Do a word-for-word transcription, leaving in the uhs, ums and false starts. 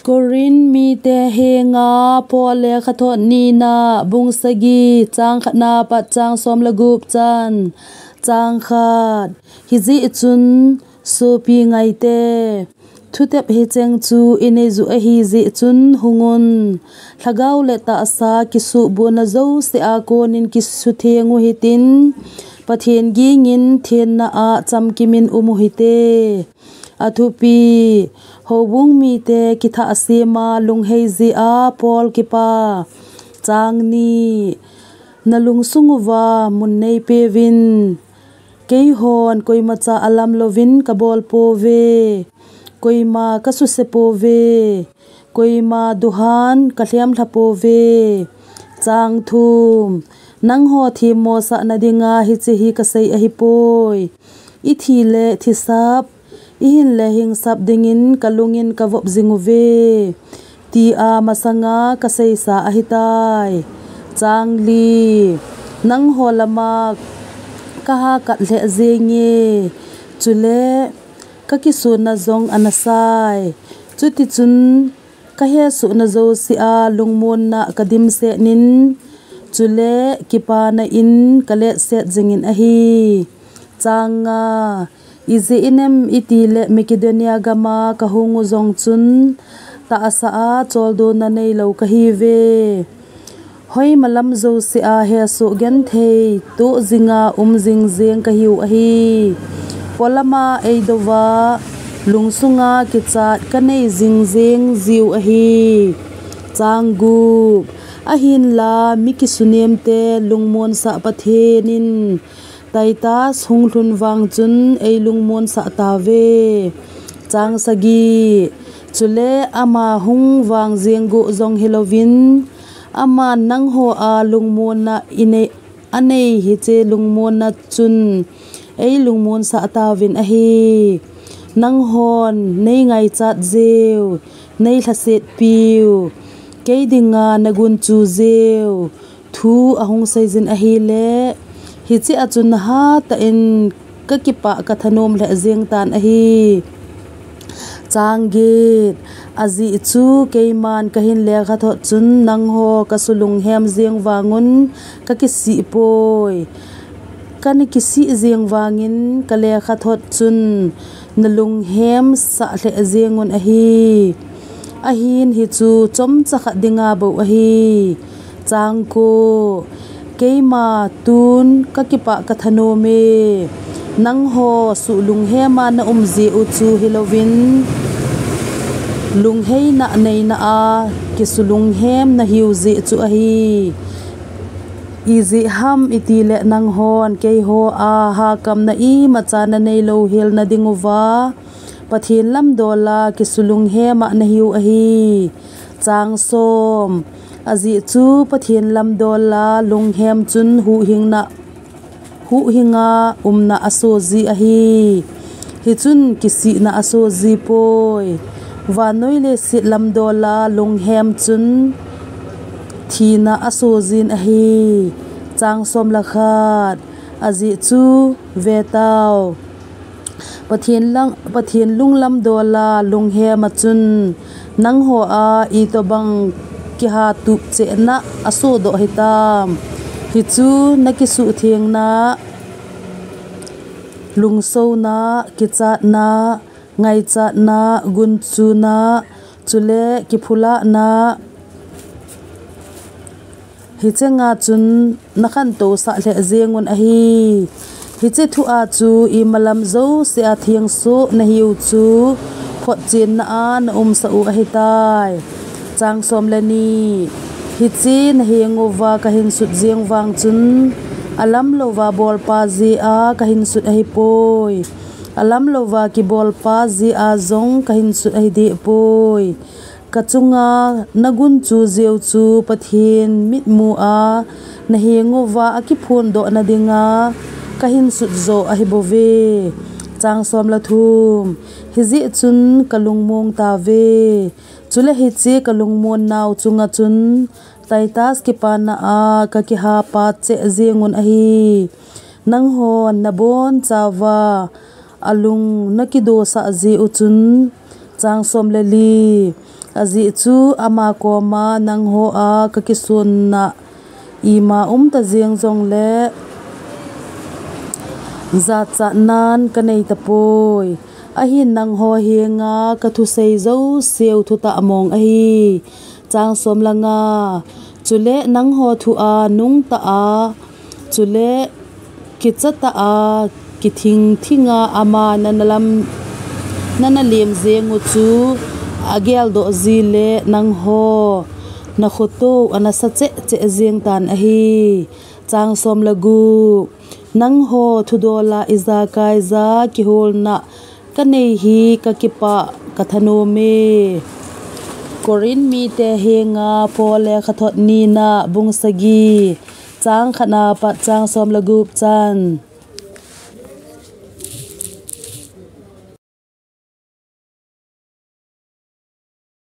Korin mite henga Paul lekhathot nina, bung sagi, chang khatna pat chang som le gup chan. Chang khat. Hijeh chun sopi ngaite, thutep hicheng chu inei u ahi jeh chun hungun, lhagao le tahsa kisuhbona jouse a konin kisutheng u hitin, Pathen gingin thenna a chamkimin um u hite. Athupi, houbung mite kithah sema lunghei jeh a Paul kipa. Chang ni. Nalungsung uva mun neipeuvin. Keihon koimacha alam louvin kabol pouve. Koima kasuse pouve. Koima duhan kalhem lha pouve. Chang thum. Nangho themmo sahna dinga hiche hi kasei ahipoi. Ithi le thisap, ihin le hingsap dingin kalungin kavop jing uve, tia masanga kaseisa ahitai. Chang li. Nangho lama kahakat lheh jenge, chule kakisonna jong anasai. Chutichun kahesohna jouse a lungmonna kadimset in, chule kipana in kaletset jingin ahi. Chang nga. Ijeh inem itile Macedonia gama kahung u jong chun, tahsa a choldona neilou kahiuve. Hoima lam jouse a hesoh genthei toh jinga um jing jeng kahiu ahi. Polama eidouva lungsunga kichat kanei jing jeng jiu ahi. Chang gup. Ahinla mi kisunemte lungmonsah Pathen in Titus hung lhun vang chun eilungmonsah tauve. Chang sagi. Chule ama hung vang jeng guh jong hilouvin, aman nangho a lungmonna inei, anei hiche lungmonna chun eilungmonsah tauvin ahi. Nanghon neingaichat jeu, neilhasetpiu, kei dinga nagunchu jeu, thu ahung seijin ahile, hiche a chun hatah in kakipah kathanom lheh jeng tan ahi. Chang get. Ajeh chu keiman kahin lekhathot chun nangho kasulunghem jeng vangun kakisih poi. Kana kisih jeng vangin kalekhathot chun nalunghem sah lheh jengun ahi. Ahin hichu chomcha khat dinga bou ahi. Chang ko. Keima tun kakipah kathanome. Nangho suhlunghema naum jeh u chu hilouvin, lungheina neina a kisulunghem nahiu jeh chu ahi. Ijeh ham itile nanghon keiho a hakamna imacha naneilou helna dinguva, Pathen lamdola kisulunghema nahiu ahi. Chang som. Ajeh chu Pathen lamdola lunghem chun huhhingna, huhhinga umna asoji ahi. Hichun kisihna asoji poi. Vannoi leiset lamdola lunghem chun thina asojin ahi. Chang som le khat. Ajeh chu vetau. Pathen lang, Pathen lunglamdola lunghema chun nangho a itobang kihatup chehna asodoh hitam. Hichu nakisuhthengna, lungsona, kichatna, ngaichatna, gunchuna, chule kiphulahna, hiche nga chun nakhantousah lheh jengun ahi. Hiche thu a chu imalam jouse a thengsoh nahiu chu photchenna a naumsah u ahitai. Chang som le ni. Hiche nahenguva kahinsut jeng vang chun alamlouva bolpa jeh a kahinsut ahipoi. Alamlouva kibolpa jeh a jong kahinsut ahidehpoi. Kachunga nagunchu jeu chu Pathen mitmu a nahenguva akiphondohna dinga kahinsut joh ahibouve. Chang som le thum. Hijeh chun kalungmong tauve. Chule hiche kalungmonnau chunga chun Titus kipana a kakihapa cheh jengun ahi. Nanghon nabonchauva alung nakidosah jeh u chun Chang som le li. Ajeh chu ama koma nangho a kakisonna ima umta jeng jongle jachatnan kanei tapoi. Ahin nangho henga kathusei jouseu thutah mong ahi. Chang som le nga. Chule nangho thua nungtah a, chule kichatah a, kithing thinga ama nana lam, nana lem jeng u chu ageldoh ji le nangho nakhoto anasa cheh cheh jeng tan ahi. Chang som le gup. Nangho thudola ijakai ja kiholna kanei hi kakipah kathanome. Corinth mite henga Paul lekha thot nina bung sagi, chang khatna pat chang som le gup chan.